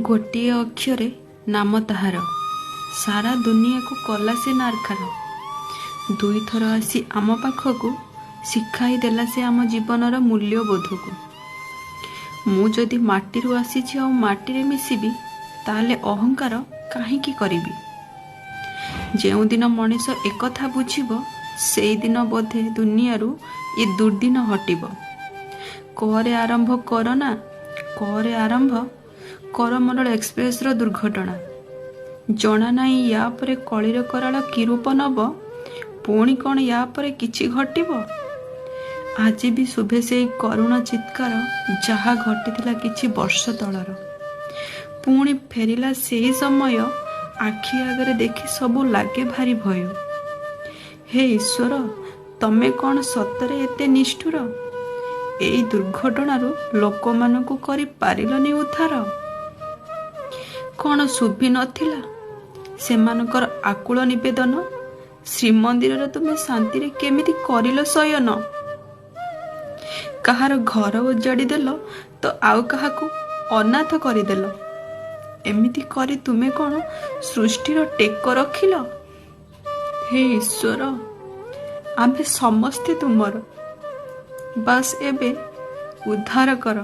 ଗୋଟିଏ ଅକ୍ଷରେ ନାମ ତାହାର, ସାରା ଦୁନିଆକୁ କଲା ସେ ନାରଖାର। ଦୁଇଥର ଆସି ଆମ ପାଖକୁ ଶିଖାଇ ଦେଲା ସେ ଆମ ଜୀବନର ମୂଲ୍ୟବୋଧକୁ। ମୁଁ ଯଦି ମାଟିରୁ ଆସିଛି ଆଉ ମାଟିରେ ମିଶିବି, ତାହେଲେ ଅହଙ୍କାର କାହିଁକି କରିବି? ଯେଉଁଦିନ ମଣିଷ ଏକଥା ବୁଝିବ, ସେଇଦିନ ବୋଧେ ଦୁନିଆରୁ ଏ ଦୁର୍ଦିନ ହଟିବ। କରେ ଆରମ୍ଭ କରନା, କରେ ଆରମ୍ଭ କରମଣ୍ଡଳ ଏକ୍ସପ୍ରେସର ଦୁର୍ଘଟଣା। ଜଣା ନାହିଁ ୟା ପରେ କଳିର କରାଳ କି ରୂପ ନବ, ପୁଣି କ'ଣ ୟା ପରେ କିଛି ଘଟିବ? ଆଜି ବି ଶୁଭେ ସେଇ କରୁଣ ଚିତ୍କାର, ଯାହା ଘଟିଥିଲା କିଛି ବର୍ଷ ତଳର। ପୁଣି ଫେରିଲା ସେଇ ସମୟ, ଆଖି ଆଗରେ ଦେଖି ସବୁ ଲାଗେ ଭାରି ଭୟ। ହେ ଈଶ୍ୱର, ତମେ କ'ଣ ସତରେ ଏତେ ନିଷ୍ଠୁର? ଏଇ ଦୁର୍ଘଟଣାରୁ ଲୋକମାନଙ୍କୁ କରିପାରିଲନି ଉଦ୍ଧାର? କ'ଣ ଶୁଭି ନଥିଲା ସେମାନଙ୍କର ଆକୁଳ ନିବେଦନ? ଶ୍ରୀମନ୍ଦିରରେ ତୁମେ ଶାନ୍ତିରେ କେମିତି କରିଲ ଶୟନ? କାହାର ଘର ଉଜାଡ଼ି ଦେଲ ତ ଆଉ କାହାକୁ ଅନାଥ କରିଦେଲ। ଏମିତି କରି ତୁମେ କ'ଣ ସୃଷ୍ଟିର ଟେକ ରଖିଲ? ହେ ଈଶ୍ୱର, ଆମେ ସମସ୍ତେ ତୁମର, ବାସ୍ ଏବେ ଉଦ୍ଧାର କର।